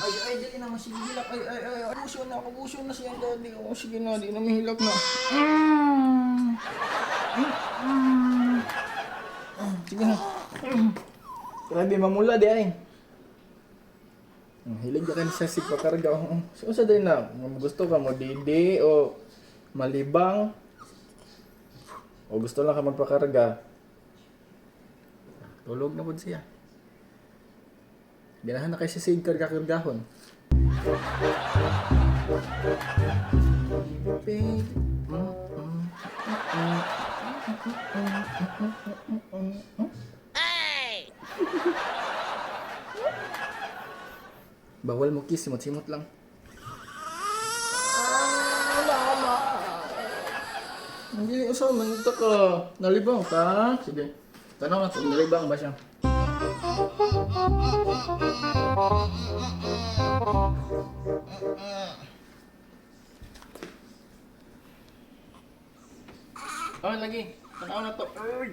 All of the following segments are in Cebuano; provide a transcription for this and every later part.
Ay, ay, dali na, sige, hilak. Ay, ay, ay, ay, gusto na ako, gusto na siya, daddy. Oh, sige na, di na mahilak na. Mm. Mm. Mm. Sige na. Mm. Grabe, mamula di ay. Hilig ka siya si pakarga. So, sa din na, gusto ka mo didi o malibang o gusto lang ka magpakarga. Tulog na po siya. Ganahan na kay siya sig karga-kargahon. Bawal mo kiss, simot-simot lang. Ah, mama. Hindi, usa man ito ka. Nalibang ka? Sige. Tanong na kung nalibang ba siya. Oh, lagi. Tanaw na to. Uy.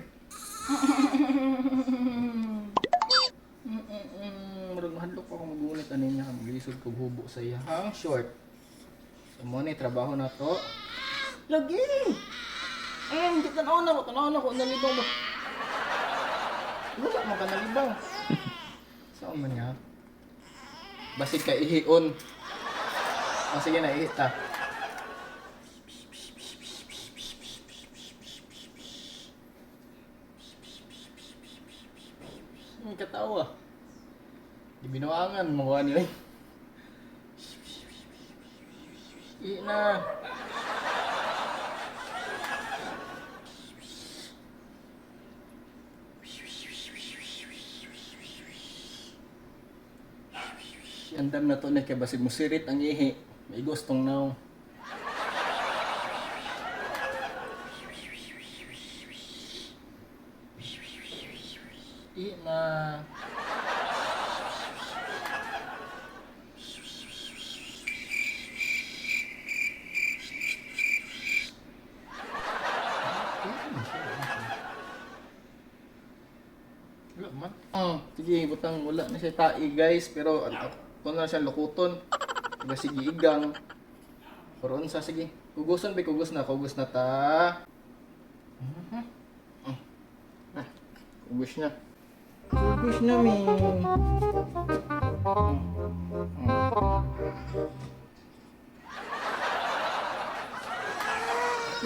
Murag mahadlok pa ako magulit ani niya maglisod kog hubo sa iya. Ang short. So mo ni trabaho na to. Lagi. Eh, hindi tanaw na ko nalibang ba. Wala mo ka nalibang. Saan man nga? Basig ka ihion. Oh, sige na, ihi ta. May katawa. Di binuangan, mga niyo eh. Ihi na. Andam na to na kay basig mo sirit ang ihi. May gustong naw. Ihi na. Wala man. Oh, sige, butang wala na siya tai guys, pero ako na siya lukuton. Diba sige igang. Pero unsa sige. Kuguson ba kugos na, kugos na ta. Mhm. Mm. Ah, kugos na. Kugos na mi.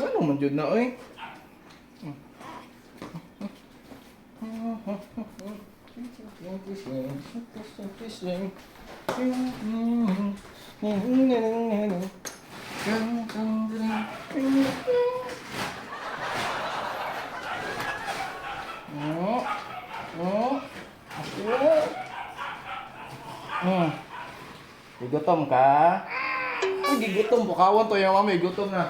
Ano man jud na oy? Gutom ka? Uy, gigutom. Bukawan to yung mami. Gutom na.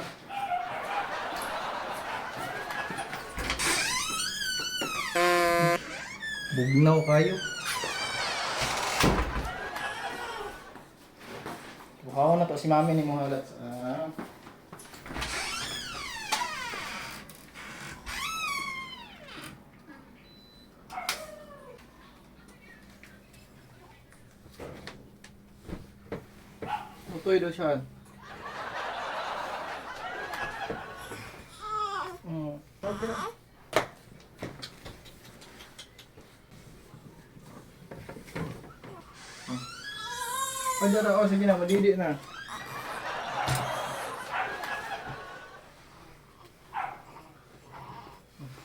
Bugnaw kayo. Bukawan na to si mami ni Muhalat. Ah. Utoy daw siya. Mm. Ay, dara, oh, sige na, madidi na.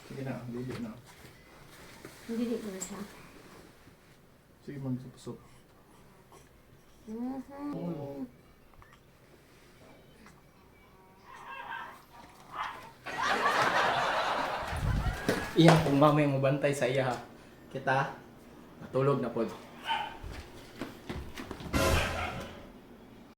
Sige na, didi na. Hindi ko na siya. Sige, magsup-sup. Iya, kung mamay mo bantay sa iya ha. Kita, matulog na pod.